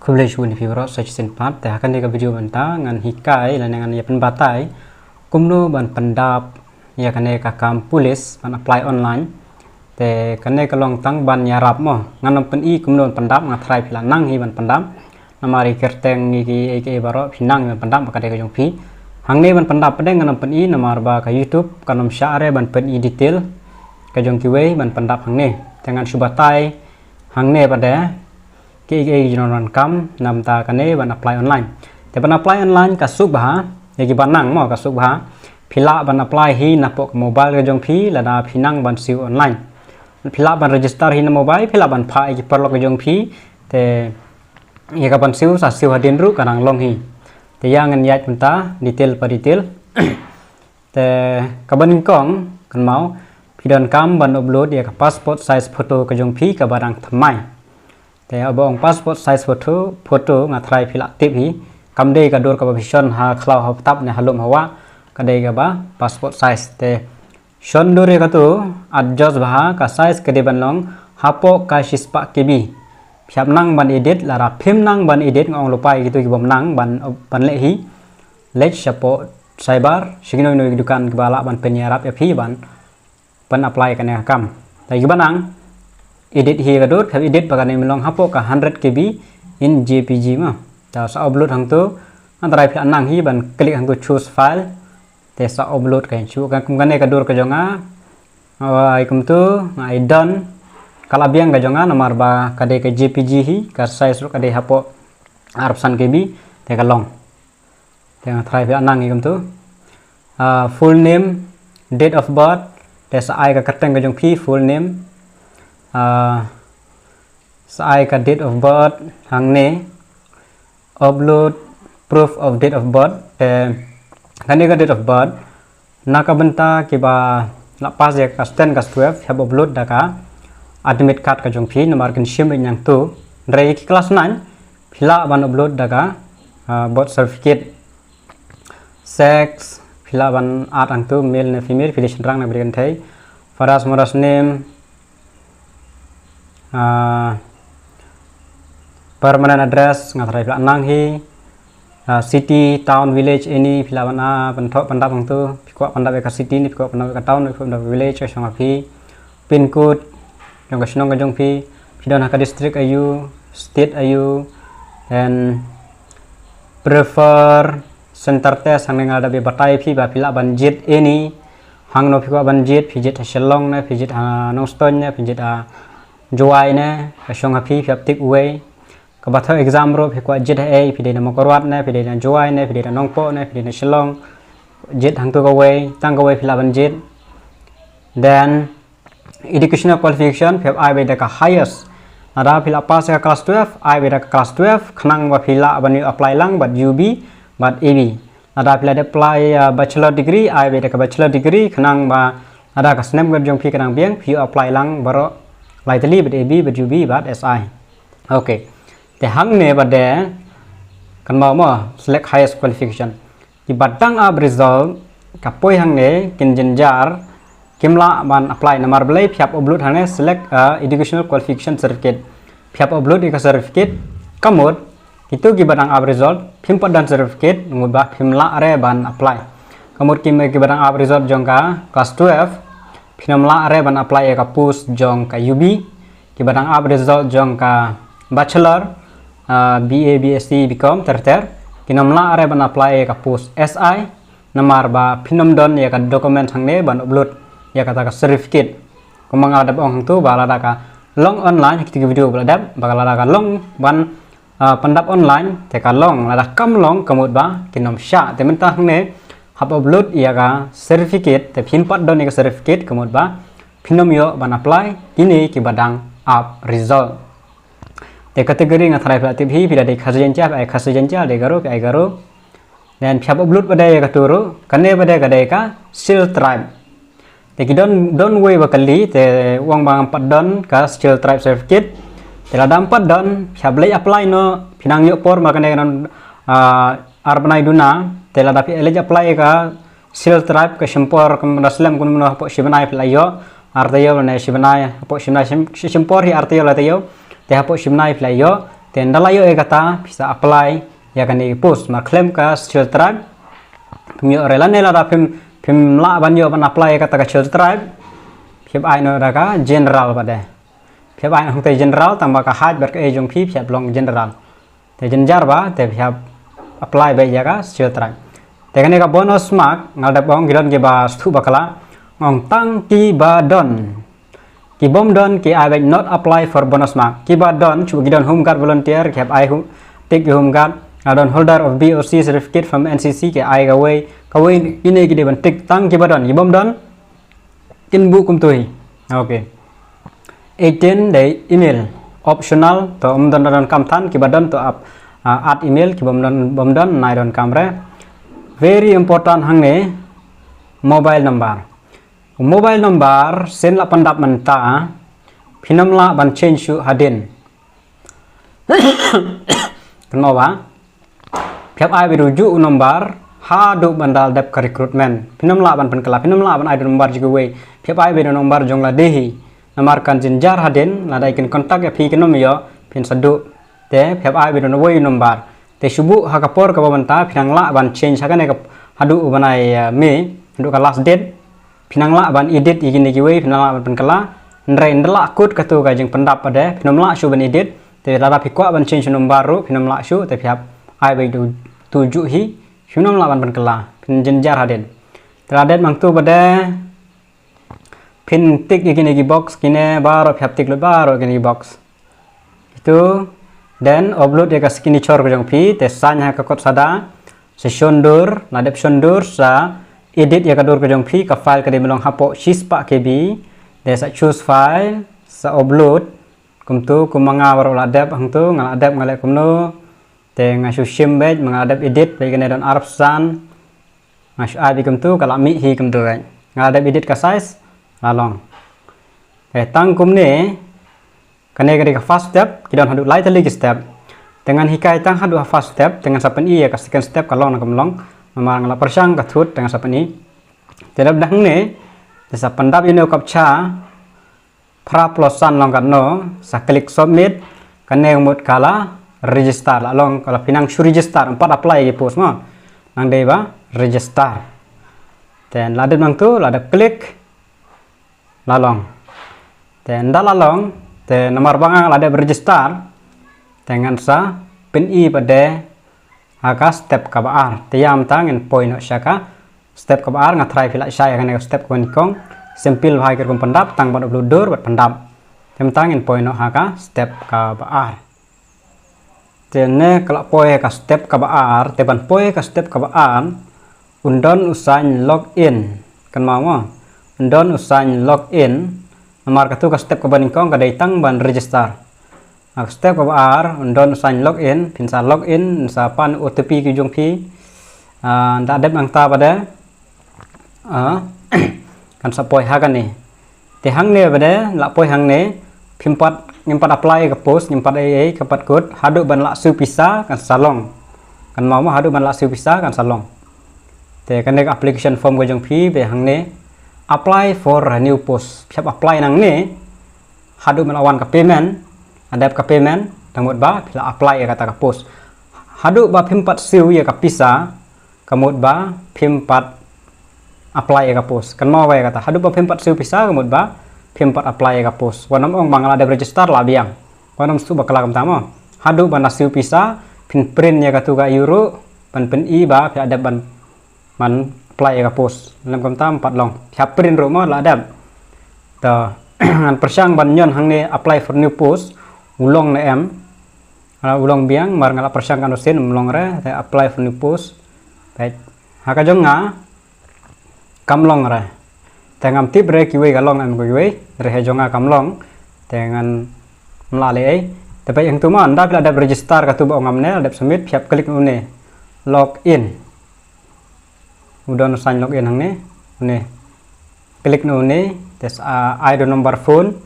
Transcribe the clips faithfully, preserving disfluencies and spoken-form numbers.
Khublei shibun ïa phi baroh sa shisien pat. Te ha kane ka video mynta ngan hikai lane ngan ïa pynbatai kumno ban pyndap ïa kane ka kam police ban apply online. Te kane ka long tang ban ïarap mo. Ngan ym pyni kumno ban pyndap, nga tharai phi la nang hi ban pyndap. Namar i kyrteng i ki, i ki baroh phi nang hi ban pyndap ba ka dei ka jong phi. Hangne ban pyndap pat de ngan ym pyni namar ba ka YouTube kan ym shah re ban pyni detail ka jong kiwei ban pyndap hangne. Te ngan shu batai hangne pat de ki, ki, ki jong ngan kam namar kane ban apply online. Te ban apply online ka suk bha, ïa ki ba nang mo ka suk bha. Phi lah ban apply hi napoh ka mobile ka jong phi lada phi nang ban siew online. Phi lah ban register hi na mobile, phi lah ban phah ïa ki paralok ka jong phi. Te ïa ka ban siew sa siew hadien ruh ka nang long hi. Te ïa ngan ïaid mynta detail pa detail. Te ka ban nyngkong kan mau phi donkam ban upload ïa ka passport size photo ka jong phi ka ba dang thymmai. Te haba ong passport size photo, photo nga tharai phi la tip hi. Kam dei ka dur ka ba phi shon ha khlaw ha btap ne ha lum ha wah, ka dei ka ba passport size. Te shon dur ïa katu, adjust bha ka size ka dei ban long hapoh ka shispah K B. Phi hap nang ban edit, lada phim nang ban edit nga ong lypa ïa kitu ki bym nang ban, ban leh hi. Leit shapoh cyber, sha kino kino ki dukan ki ba lah ban pynïarap ïa phi ban pyn apply kane ka kam. Te ki ba nang edit hi ka dur, phi hap edit ba kane ban long hapoh ka hundred K B in J P G mo. Te sa upload hangtu, nga tharai phi la nang hi ban click hangtu choose file. Te sa upload ka in shu ka kum kane ka dur ka jong nga. Ai kumtu, nga ai done. Ka la biang ka jong nga namar ba ka dei ka J P G hi, ka size ruh ka dei hapoh arphew san K B, te ka long. Te nga tharai phi la nang hi kumtu. Ah, full name, date of birth, te sa ai ka kyrteng ka jong phi, full name. Ah, sa ai ka date of birth, hangne. Upload proof of date of birth, te kane ka date of birth, na ka bynta ki ba la pass ïa ka class ten, class twelve, hap upload da ka admit card ka jong phi, namar kin shim ïa nangtu. Hynrei ki class nine, phi lah ban upload da ka, ah, birth certificate. Sex, phi lah ban add hangtu, male ne female, phi dei shynrang ne phi dei kynthei. Father's, mother's name, ah, permanent address, nga tharai phi la nang hi. Ah, city, town, village, any, phi lah ban, ah, pynthoh pyndap hangtu, phi kwah pyndap ïa ka city ne, phi kwah pyndap ïa ka town, phi kwah pyndap ïa ka village, ka shong ha phi. Pin code jong ka shnong ka jong phi, phi don ha ka district aiu, state aiu, and prefer center test, hangne nga la dep batai phi ba phi lah ban jied any, hangno phi kwah ban jied, phi jied ha Shillong ne, phi jied ha Nongstoiñ ne, phi jied ha Jowai ne, ka shong ha phi, phi hap tick uwei. Ka ba thoh exam ruh phi kwah jied ha ei, phi dei na Mawkyrwat ne, phi dei na Jowai ne, phi dei na Nongpoh ne, phi dei na Shillong. Jied hangtu kawei, tang kawei phi lah ban jied. Then educational qualification, phi hap ai beit da ka highest. Lada phi la pass ïa ka class twelve, ai beit da ka class twelve, khnang ba phi lah ban ïoh apply lang bad U B bad A B. Lada phi la dep apply, ah, bachelor degree, ai beit da ka bachelor degree, khnang ba lada ka snem ka jong phi ka dang biang, phi ïoh apply lang baroh lai tylli bad A B bad U B bad S I. Okay. Te hangne pat de kan mau mo select highest qualification. Ki ba dang ap result ka poi hangne kin jynjar, kim lah ban apply namar balei, phi hap upload hangne select, ah, educational qualification certificate. Phi hap upload ïa ka certificate, ka mut kitu ki ba dang ap result phim pat don certificate, mut ba phim lah re ban apply. Ka mut ki, ki ba dang ap result jong ka class twelve, phin ym lah re ban apply ïa ka post jong ka U B. Ki ba dang ap result jong ka bachelor, ah, B A, B S C, B Com, ter ter, kin ym lah re ban apply ïa ka post S I. Namar ba phin ym don ïa ka document hangne ban upload ïa kata ka certificate. Kumba nga la dep ong hangtu ba lada ka long online, ha kitu ki video ba la dep, ba lada ka long ban, ah, pyndap online, te ka long, lada kam long ka mut ba kin ym shah. Te mynta hangne hap upload ïa ka certificate, te phim pat don ïa ka certificate ka mut ba phin ym ïoh ban apply, kine ki ba dang ap result. Te category nga tharai phi la tip hi, phi da dei Khasi Jaiñtia, phi ai Khasi Jaiñtia, dei Garo, phi ai Garo. Then phi hap upload pat de ïa katu ruh, kane pat de ka dei ka Scheduled Tribe. Te ki don, don wei ba kylli, te u ong ba ngam pat don ka Scheduled Tribe certificate. Te lada ym pat don, phi hap leit apply noh, phi nang ïoh por ma kane ka don, ah, ar bnai duna, te lada phi leit apply ïa ka Scheduled Tribe ka shim por kumno slem kumno, hapoh shi bnai phi la ïoh, ar taïew lane shi bnai, hapoh shi bnai shim, shi, shim por hi ar taïew lai taïew, te hapoh shi bnai phi la ïoh, Te ynda la ïoh ïa kata, phi sa apply ïa kane ka post. Namar khlem ka Scheduled Tribe, phim ïoh re. Lane lada phim, phim lah ban ïoh ban apply ïa kata ka Scheduled Tribe, phi hap ai noh da ka general bad de. Phi hap ai noh hangtei general, tang ba ka height bad ka age jong phi, phi hap long general. Te jynjar ba, te phi hap apply beit ïa ka Scheduled Tribe. Te kane ka bonus mark, nga la dep ong ki don kiba sngewthuh bakla, nga ong tang kiba don. Ki bym don ki ai beit not apply for bonus mark. Kiba don, shu ki don Home Guard volunteer, ki hap ai hu-, tick ki Home Guard. Nga don holder of B O C certificate from N C C, ki ai kawei, kawei ine ki dei ban tick tang kiba don. Ki bym don, kin buh kumto hi. Okay. Eighteen dei email. Optional, to ym don, don kam than, kiba don to ap, ah, add email, kiba ym don, bym don, nai don kam re. Very important hangne, mobile number. Mobile number, sien la pyndap mynta, phin ym lah ban change shuh hadien. Kynmaw ba, phi hap ai beit u juh u number, haduh ban da dep ka recruitment. Phin ym lah ban pynkylla, phin ym lah ban ai da u number jong kiwei. Phi hap ai beit u number jong lade hi. Namar kan jynjar hadien, lada kin contact ïa phi kin ym ïoh, phin sa duh. Te, phi hap ai beit u wei u number. Te shu buh ha ka por kaba mynta, phi nang lah ban change ha kane ka haduh u bnai, eh, May, haduh ka last date. Phi nang lah ban edit ïa kine kiwei, phi nang lah ban pynkylla. Hynrei ynda lah kut katu ka jingpyndap pat de, phin ym lah shuh ban edit. Te lada phi kwah ban change number ruh, phin ym lah shuh, te phi hap ai beit utu u juh hi, phin ym lah ban pynkylla, phin jynjar hadien. Te la dep nangtu pat de, phin tick ïa kine ki box, kine baroh phi hap tick lut baroh kine ki box. Itu, then upload ïa ka signature ka jong phi, te sign ha ka kot sada, sa shondur, la dep shondur, sa edit ïa ka dur ka jong phi, ka file ka dei ban long hapoh shispah K B, te sa choose file, sa upload, kumtu, kum ma nga baroh la dep, hangtu, nga la dep nga leh kumno, te nga shu shim beit, ma nga la dep edit, beit kane don arphew san, nga shu ai beit kumtu, ka la mih hi kumtu beit. Nga la dep edit ka size, la long. Te tang kumne, kane ka dei ka first step, ki don haduh lai tylli ki step. Te ngan hikai tang haduh ha first step, te ngan sa pyni ïa ka second step ka long ne kam long. Namar nga la pyrshang ka thut, te ngan sa pyni. Te dep da hangne, te sa pyndap ïa une u captcha, phra plus san long katno, sa click submit, kane ka mut ka la register, la long, ka la phi nang shu register, ym pat apply ïa ki post mo. Nang dei ba register. Te la dep nangtu, la dep click, la long. Te ynda la long, te namar ba nga la dep register, te ngan sa pyni pat de ha ka step kaba ar. Te ïa mynta ngin poi noh sha ka step kaba ar, nga tharai phi lah shai ha kane ka step kaba nyngkong. Simple bha ki rukom pyndap, tang ban upload dur bad pyndap. Te mynta ngin poi noh ha ka step kaba ar. Te ne ka la poi ha ka step kaba ar, te ban poi ha ka step kaba ar, un don u sign log in. Kynmaw mo, un don u sign log in. Namar katu ka step kaba nyngkong ka dei tang ban register. Ha ka step kaba ar, un don u sign log in, phin sa log in, sa pan O T P ki jong phi. Ah, ynda dep nangta pat de, ah, kan sa poi ha kane. Te hangne pat de, la poi hangne, phim pat, ngim pat apply ka post, ngim pat ei ei, ka pat kut, haduh ban lah siew pisa, kan sa long. Kynmaw mo, haduh ban lah siew pisa, kan sa long. Te kane ka application form ka jong phi, beit hangne, apply for a new post. Phi hap apply nangne, haduh ban la wan ka payment, la dep ka payment, te mut ba, phi la apply ïa kata ka post. Haduh ba phim pat siew ïa ka pisa, ka mut ba phim pat apply ïa ka post. Kynmaw ba ïa kata. Haduh ba phim pat siew pisa ka mut ba phim pat apply ïa ka post. Wat nym ong ba nga la dep register la biang. Wat nym sngewthuh bakla kumta mo. Haduh ban la siew pisa, phin print ïa katu ka aïu ruh, ban pyni ba phi la dep ban, ban apply ïa ka post. Lem kumta ym pat long. Phi hap print ruh mo la dep. To, ngan pyrshang ban ñion hangne apply for new post. U long ne em. Nga la u long biang, mar nga la pyrshang katno sien, ym long re, te apply for new post. Peit, ha ka jong nga, kam long re. Te ngam tip re kiwei ka long em kiwei, re ha jong nga kam long, te ngan ym lah leh ei. Te peit hangtu mo, ynda phi la dep register katu ba ong ngam ne, la dep submit, phi hap click une. Log in. U don u sign log in hangne, une. Click na une, te sa ai da u number phone,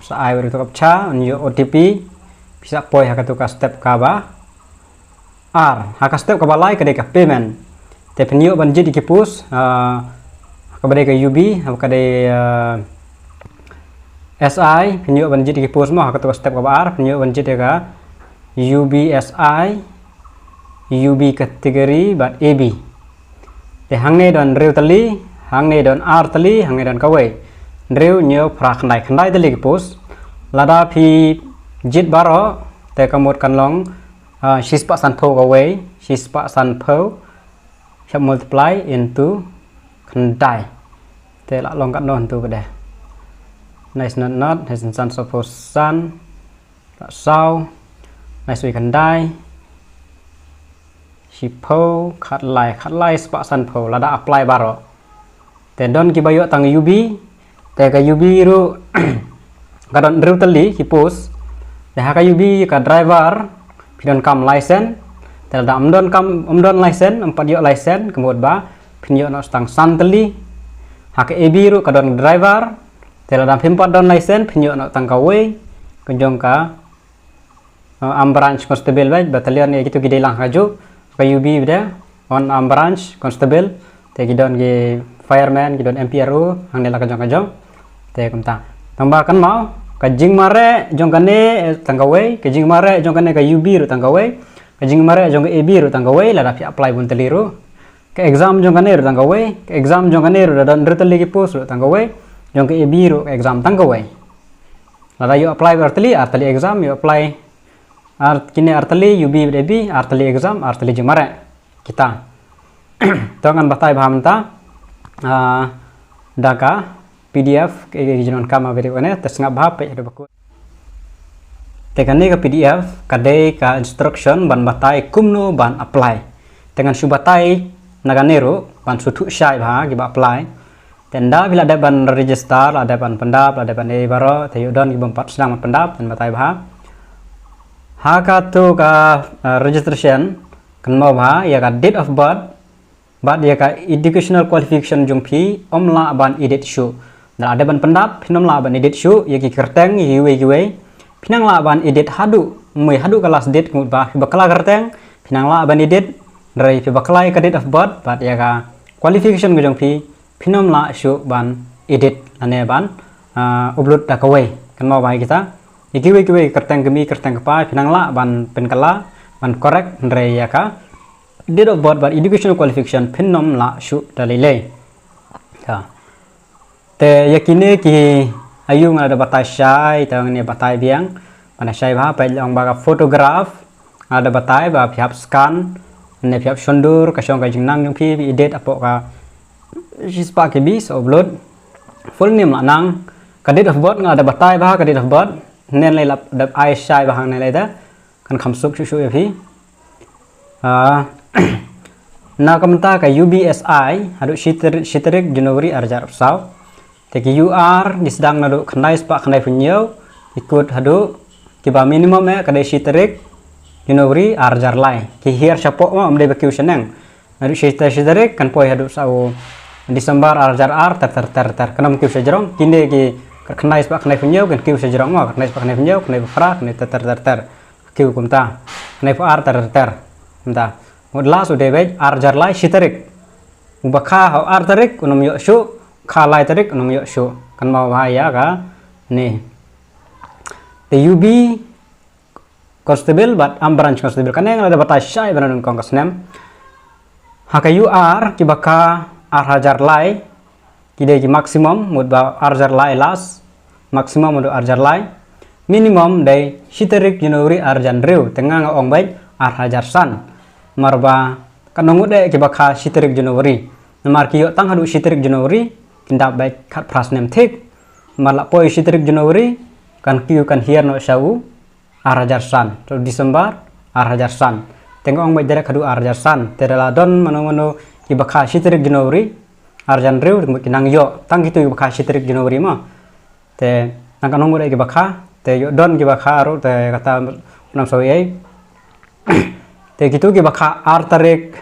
sa ai da u captcha, un ïoh O T P, phi sa poi ha katu ka step kaba ar, ha ka step kaba lai ka dei ka payment. Te phin ïoh ban jied ïa ki post, ah, kaba dei ka U B, kaba dei, ah, S I, phin ïoh ban jied ïa ki post mo, ha katu ka step kaba ar, phin ïoh ban jied ïa ka U B S I, U B category bad A B. Te hangne don hynriew tylli, hangne don ar tylli, hangne don kawei. Hynriew, hynñiew, phra, khyndai, khyndai tylli ki post. Lada phi jied baroh, te ka mut kan long, ah, shispah sanphew kawei, shispah sanphew, shah multiply into khyndai. Te lah long katno hangtu pat de. Nine, nine, nine, nine, san, san, sanphew san, lah saw, nine, sawphew khyndai, shiphew, khatlai, khatlai spah sanphew, lada apply baroh. Te don kiba ïoh tang U B, te ka U B ruh ka don hynriew tylli ki post. Te ha ka U B ka driver, phi donkam license. Te lada ym donkam, ym don license, ym pat ïoh license, ka mut ba phin ïoh noh tang san tylli. Ha ka A B ruh ka don driver, te lada phim pat don license, phin ïoh noh tang kawei ka jong ka, uh, armed branch constable, bad battalion, ïa kitu ki dei lang ha kajuh. Ka U B pat de, unarmed branch constable, te ki don ki fireman, ki don M P R O, hangne la ka jong ka jong. Te kumta. Tangba kynmaw, ka jingmareh jong kane, eh, tang kawei, ka jingmareh jong kane ka U B ruh tang kawei, ka jingmareh jong ka A B ruh tang kawei, lada phi apply bun tylli ruh. Ka exam jong kane ruh tang kawei, ka exam jong kane ruh da don hynriew tylli ki post ruh tang kawei, jong ka A B ruh ka exam tang kawei. Lada ïoh apply ar tylli, ar tylli exam, ïoh apply ar, kine ar tylli, U B bad A B, ar tylli exam, ar tylli jingmareh. Kita. To ngan batai bha mynta, ah, da ka P D F, ki, ki jingdonkam ha video kane, te sngap bha, peit haduh ba kut. Te kane ka P D F ka dei ka instruction ban batai kumno ban apply. Te ngan shu batai na kane ruh ban shu thuh shai bha kiba apply. Te ynda phi la dep ban register, la dep ban pyndap, la dep ban ei baroh, te ïoh don ki bym pat sdang ban pyndap, te ngan batai bha. Ha katu ka, eh, registration, kynmaw bha ïa ka date of birth bad ïa ka educational qualification jong phi, ym lah ban edit shuh. Lada dep ban pyndap, phin ym lah ban edit shuh ïa ki kyrteng, ïa kiwei kiwei. Phin nang lah ban edit haduh, mui haduh ka last date, ka mut ba phi bakla kyrteng, phin nang lah ban edit. Hynrei phi bakla ïa ka date of birth bad ïa ka qualification ka jong phi, phin ym lah shuh ban edit lane ban, ah, upload da kawei. Kynmaw bha ïa kita. Ïa kiwei kiwei kyrteng kmie, kyrteng kpa, phin nang lah ban pynkylla, ban correct, hynrei ïa ka date of birth bad educational qualification phin ym lah shuh da lei lei. Te ïa kine ki aïu nga la da batai shai, te ngan ïa batai biang. Ban shai bha, peit long ba ka photograph, nga la da batai ba phi hap scan, ne phi hap shon dur ka shong ka jingnang jong phi, phi edit hapoh ka shispah K B, sa upload. Full name lah nang. Ka date of birth nga la da batai bha, ka date of birth. Hynnin lei lap dep ai shai bha hangne lei te. Kan kham suk shuh shuh ïa phi. Ah, na ka mynta ka U B S I, haduh shi tarik, shi tarik January ar hajar arphew saw. Te ki U R ngi sdang naduh khyndai spah khyndaiphew hynñiew, ki kut haduh, kiba minimum eh ka dei shi tarik January ar hajar lai. Ki hiar shapoh mo, ym dei ba kiew shaneng. Naduh shi tarik, shi tarik kan poi haduh saw December ar hajar ar, ter ter ter ter. Kan ym kiew shajrong, kine ki khyndai spah khyndaiphew hynñiew kan kiew shajrong mo, khyndai spah khyndaiphew hynñiew, khyndaiphew phra, khyndai ter ter ter ter. Kiew kumta. Khyndaiphew ar ter ter ter. Kumta. Ngut last u dei beit ar hajar lai shi tarik. Uba kha ha u ar tarik un ym ïoh shuh, kha lai tarik un ym ïoh shuh. Kynmaw bha ïa kane. Te U B constable bad armed branch constable, kane nga la da batai shai ba na nyngkong ka snem. Ha ka U R kiba kha ar hajar lai, ki dei ki maximum, mut ba ar hajar lai last, maximum mut ar hajar lai. Minimum dei shi tarik January ar hajar hynriew, te nga nga ong beit ar hajar san. Namar ba katno ngut eh kiba kha shi tarik January. Namar ki ïoh tang haduh shi tarik January, kin dap beit khatphra snem thik. Namar la poi shi tarik January, kan kiew kan hiar noh sha u ar hajar san, to December ar hajar san. Te nga ong beit direct haduh ar hajar san. Te da la don mano mano kiba kha shi tarik January ar hajar hynriew, te mut ki nang ïoh tang kitu kiba kha shi tarik January mo. Te nang katno ngut eh kiba kha, te ïoh don kiba kha ruh, te kata nang saw ei. Te kitu kiba kha ar tarik,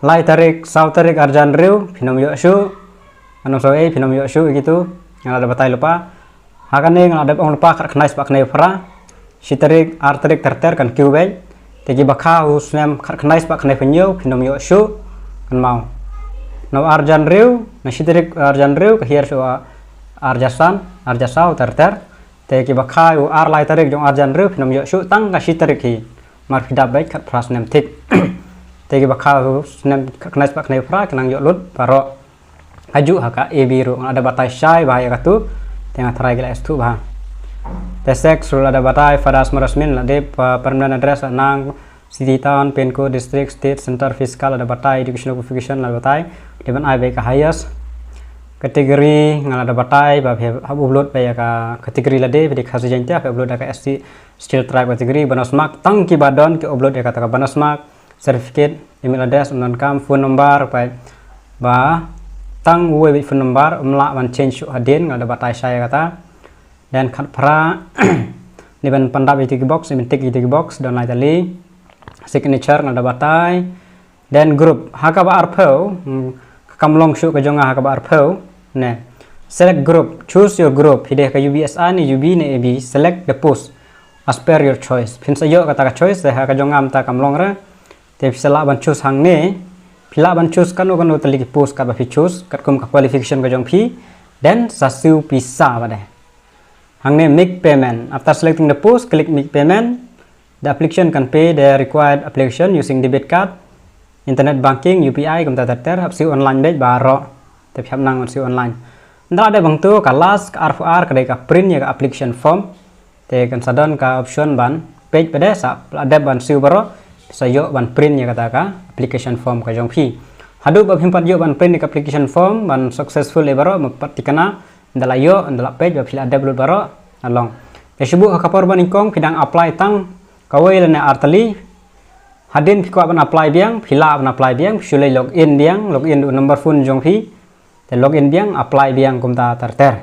lai tarik, saw tarik ar hajar hynriew, phin ym ïoh shuh. Nang saw ei, phin ym ïoh shuh kitu. Nga la da batai lypa. Ha kane nga la da ong lypa, khatkhyndai spah khyndai phra. Shi tarik, ar tarik ter ter kan kiew beit. Te kiba kha u snem khatkhyndai spah khyndai phew hynñiew, phin ym ïoh shuh. Kynmaw. Na u ar hajar hynriew, na shi tarik ar hajar hynriew, ka hiar shuh ar hajar san, ar hajar saw ter ter. Te kiba kha u ar lai tarik jong ar jan ruh phin ym ïoh shuh tang ka shi tarik hi. Mar phi dap beit khatphra snem thik. Te kiba kha u snem khyndai spah khyndai phra kin nang ïoh lut baroh. Ka juh ha ka A B ruh nga la da batai shai bha ïa katu. Te nga tharai ki la ïa sngewthuh bha. Te sex ruh la da batai, fathers mother's men la dep, uh, permanent address la nang, city, town, pin code, district, state, center, fiscal la da batai, educational qualification la da batai. Dei ban ai beit ka highest. Category nga la da batai ba phi hap upload beit ïa ka category lade, phi dei Khasi Jaiñtia phi upload ïa ka S T, Scheduled Tribe category. Bonus mark tang kiba don ki upload ïa kata ka bonus mark. Certificate, email address, ym donkam, phone number, peit ba tang uwei beit phone number, ym lah ban change shuh hadien, nga la da batai shai ïa kata. Then khatphra, dei ban pyndap ïa kito ki box, dei ban tick ïa kito ki box, don lai tylli. Signature nga la da batai. Then group, ha kaba arphew, hmm, ka kam long shuh ka jong nga ha kaba arphew, ne. Select group, choose your group, phi dei ka U B S A ne U B ne A B, select the post as per your choice. Phin sa ïoh kata ka choice, te ha ka jong nga mynta kam long re. Te phi sa lah ban choose hangne, phi lah ban choose kano kano tylli ki post katba phi choose, katkum ka qualification ka jong phi, then sa siew pisa bad dei. Hangne make payment. After selecting the post, click make payment. The application can pay the required application using debit card, internet banking, U P I, kumta ter ter, hap siew online beit baroh. Te phi hap nang ban siew online. Ynda la dep hangto ka last, ka arphew ar, ka dei ka print ïa ka application form. Te kan sa don ka option ban peit pat de, sa la dep ban siew baroh, sa ïoh ban print ïa kata ka application form ka jong phi. Haduh ba phim pat ïoh ban print ïa ka application form ban successful ïa baroh, mut pat thikna, ynda la ïoh, ynda la peit ba phi la dep lut baroh, la long. Te shu buh ha ka por ba nyngkong phi dang apply tang kawei lane ar tylli. Hadien phi kwah ban apply biang, phi lah ban apply biang, phi shu leit log in biang, log in da u number phone jong phi. Te log in biang, apply biang kumta ter ter.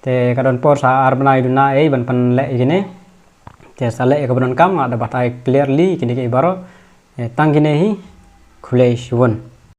Te ka don por sa ar bnai duna ei ban pynleh ïa kine. Te sa leh ïa kaba donkam, nga da batai clearly kine ki baroh. Te tang kine hi, khublei shibun.